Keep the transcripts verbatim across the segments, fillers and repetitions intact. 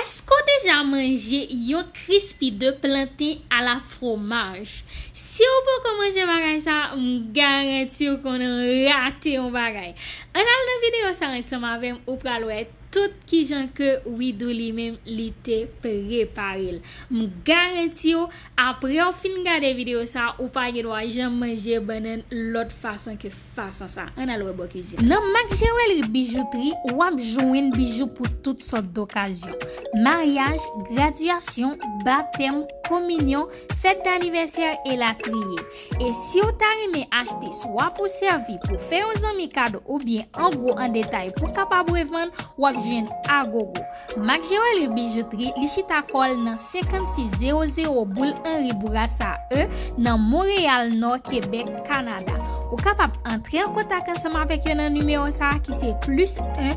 Èske w deja manje yon crispy de planten a la fromaj? Si w poko manje bagay sa, m garanti w konnen w rate yon bagay. Ann al nan videyo sa ansanm avè m, ou pral wè tout kijan ke Widoo li menm li te prepare l. M garanti w, apre w fin gade videyo sa, ou pa gen dwa janm manje bannann lòt fason ke fason sa. Ann al wè bò kizin. Nan Mak Jewelri Bijoutri, w ap jwenn bijou pou tout sòt dokazyon. Maryaj, gradyasyon, batèm, kominyon, fèt danivèsè, elatriye. E si w ta renmen achte swa pou sèvi, pou fè yon zanmi kado oubyen an gwo an detay pou w kapab revann, w ap jwenn agogo. Mak Jewelri Bijoutri, li chita kò l nan senkannsis zewo zewo Boul Henri Bourassa E, nan Monreyal, Nò, Kebèk, Kanada. Ou kapab antre an kontak ansanm avèk yo nan nimewo sa a ki se plis en,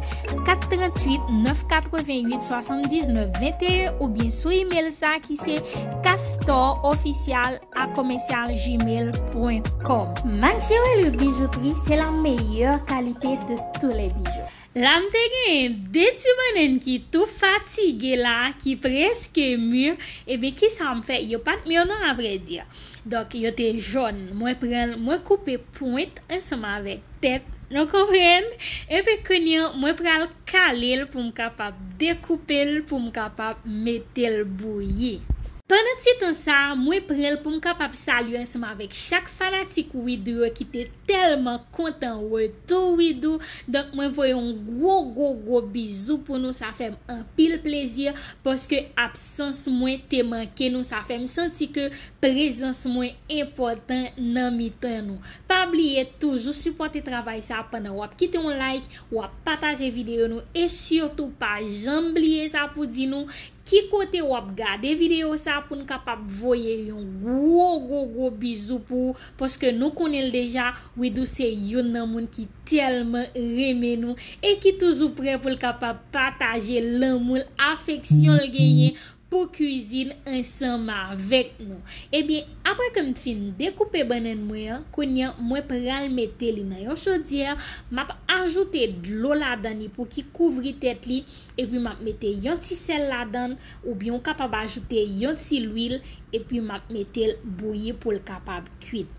kat tranntuit, nèf katreventuit, swasanndiznèf, venteyen oubyen sou imèl sa a ki se castor official à commercial gmail point com. Mak Jewelri Bijoutri, se la meilleure qualité de tous les bijoux. La m te genyen de ti bannann ki tou fatige la, ki prèske mi. Ebyen, kisa m fè? Yo pa t mi non, avrèdi. Donk, yo te jòn. Mwen pran l, mwen koupe pwent ansanm avèk tèt. Nou konprann? Epi kounye a, mwen pral kale l pou m kapab dekoupe l, pou m kapab mete l bouyi. Pandan ti tan sa a, mwen pran l pou m kapab salye ansanm avèk chak fanatik Widoo yo ki te tèlman kontan retou Widoo. Donk, mwen voye yon gwo, gwo, gwo bizou pou nou. Sa fè m anpil plezi paske absans mwen te manke nou. Sa fè m santi ke prezans mwen enpòtan nan mitan nou. Pa bliye toujou sipòte travay sa a pandan w ap kite yon like, w ap pataje videyo nou, e sitou pa janm bliye sa pou di nou ki kote w ap gade videyo sa a pou n kapab voye yon gwo, gwo, gwo bizou pou ou, paske nou konnen l deja, Widoo se youn nan moun ki tèlman renmen nou e ki toujou prè pou l kapab pataje lanmou l, afeksyon l genyen pou kwizin ansanm avèk nou. Ebyen, apre ke m fin dekoupe bannann mwen an, kounye a, mwen pral mete li nan yon chodyè, m ap ajoute dlo ladan li pou ki kouvri tèt li, epi m ap mete yon ti sèl ladan l, oubyen ou kapab ajoute yon ti lwil, epi m ap mete l bouyi pou l kapab kwit.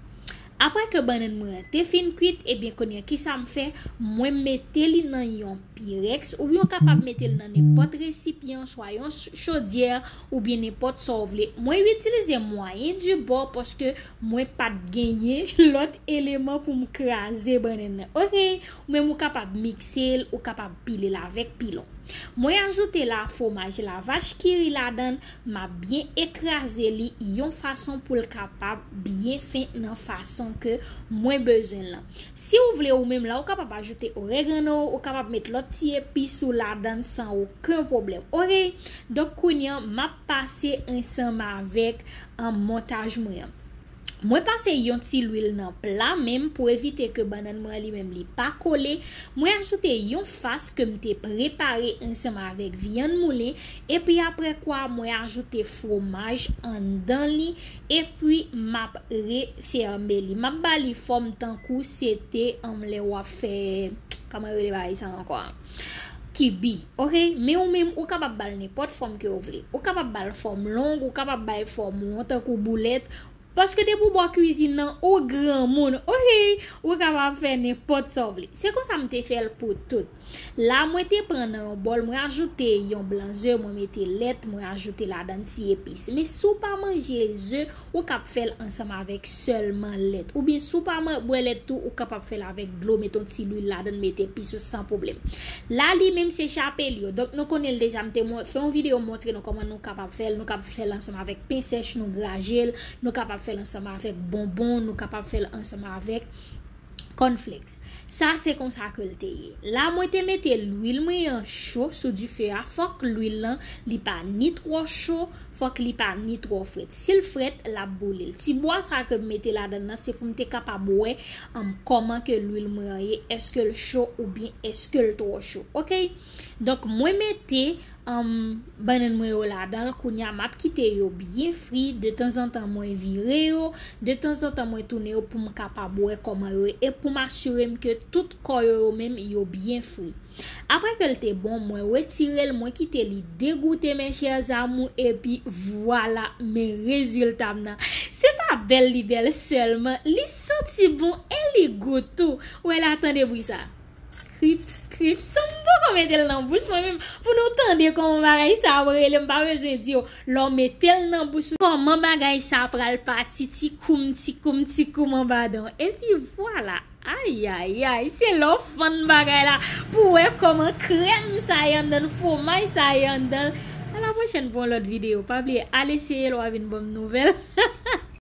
Apre ke bannann mwen an te fin kwit, ebyen, kounye a, kisa m fè? Mwen mete li nan yon pirèks, oubyen ou kapab mete l nan nenpòt resipyan, swa yon ch-, chodyè, oubyen nenpòt sa w vle. Mwen itilize mwayen di bò paske mwen pa t genyen lòt eleman pou m kraze bannann nan. Oke, ou menm ou kapab mikse l, ou kapab pile l avèk pilon. Mwen ajoute la fwomaj lavach kiri ladan l, m ap byen ekraze li yon fason pou l kapab byen fen nan fason ke mwen bezwen l lan. Si w vle ou menm la, ou kapab ajoute oregano, ou kapab met lòt ti epis ou ladan l san okenn pwoblèm. Oke, donk kounye a, m ap pase ansanm avèk, an, montaj mwen an. Mwen pase yon ti lwil nan pla menm pou evite ke bannann mwen an li menm li pa kole. Mwen ajoute yon fas ke m te prepare ansanm avèk vyann moulen, epi apre kwa mwen ajoute fwomaj anndan li, epi m ap refèmen li. M ap ba li fòm tankou se te, an, lè w ap fè, kòman yo rele bagay sa ankò a? Kibi. Oke, men ou menm, ou kapab ba l nenpòt fòm ke w vle. Ou kapab ba l fòm long, ou kapab ba l fòm won tankou boulèt, paske depi w bò kwizin nan, ou granmoun, oke, ou kapab fè nenpòt sa w vle. Se konsa m te fè l pou tout. La, mwen te pran nan yon bòl, mwen ajoute yon blan ze, mwen mete lèt, mwen ajoute ladan ti epis. Men si w pa manje ze, ou kab fè l ansanm avèk sèlman lèt. Oubyen si w pa man-, bwè lèt tou, ou kapab fè l avèk dlo, mete yon ti lwil ladan l, mete epis ou san pwoblèm. La, li menm se chapelure. Donk, nou konnen l deja, m te mon-, fè yon videyo montre nou kòman nou kapab fè l. Nou kab fè l ansanm avèk pen sèch, nou graje l. Nou kapab fè l ansanm avèk bonbon, nou kapab fè l ansanm avèk cornflakes. Sa se konsa ke l te ye. La, mwen te mete lwil mwen an cho sou dife a. Fòk lwil lan, li pa ni twò cho, fòk li pa ni twò frèt. Si l frèt, l ap boule l. Ti bwa sa ke m mete ladan l lan, se pou m te kapab wè, um, kòman ke lwil mwen an ye, èske l cho oubyen èske l twò cho. Oke? Donk, mwen mete um, bannann mwen yo ladan l. Kounye a, m ap kite yo byen fri. Detanzantan, mwen vire yo. Detanzantan, mwen tounen yo pou m kapab wè kòman yo ye e pou m asire m ke tout kò yo, yo menm, yo byen fri. Apre ke l te bon, mwen retire l, mwen kite li degoute, mes chers amours, epi vwala, men rezilta m nan. Se pa bèl li bèl sèlman, li santi bon e li gou tou. Wè la, tande bri sa. Krip, krip, san m poko mete l nan bouch mwen menm, pou nou tande kòman bagay sa ap rele, m pa bezwen di w, lè w mete l nan bouch ou, kòman bagay sa pral pati, ti koum, ti koum, ti koum anba dan w. Epi vwala. Ayayay, se lè w fann bagay la pou w wè kòman krèm sa ye anndan l, fwomaj sa ye anndan l. A la pwochèn pou yon lòt videyo. Pa bliye al eseye l, w a vin ban m nouvèl.